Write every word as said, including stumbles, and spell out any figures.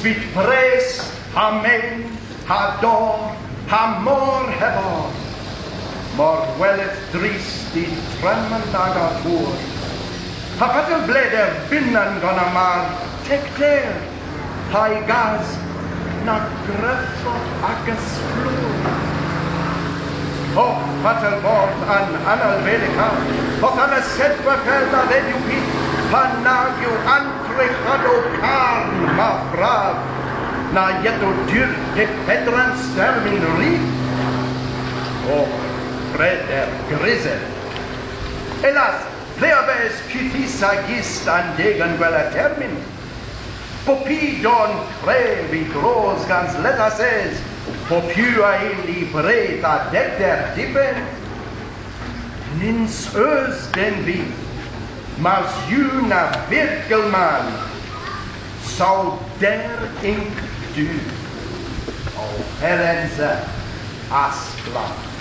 Vit pres ha men ha dor ha mor heb or, mor welydh drist y tremen aga tour. Ha fatel bleder bynnan gona mar tek der, ha'y gas na greffa agas flour. O, fatel bort an analvelika, hoth an asedva fel na dhedyw pith, pan nag yw an Tryghadow karn ma brav, na yethow dur dybedran stermyn ri. O, preder gryser! Elas, ple a veu kudhys a gist an degen gwella termyn? Po py dorn krev y dros gans letasses, po piw a yll y vri a degder dipen? Nyns eus den vy, mars yw na virkylman, saw der ynk du, ow helensa asplann.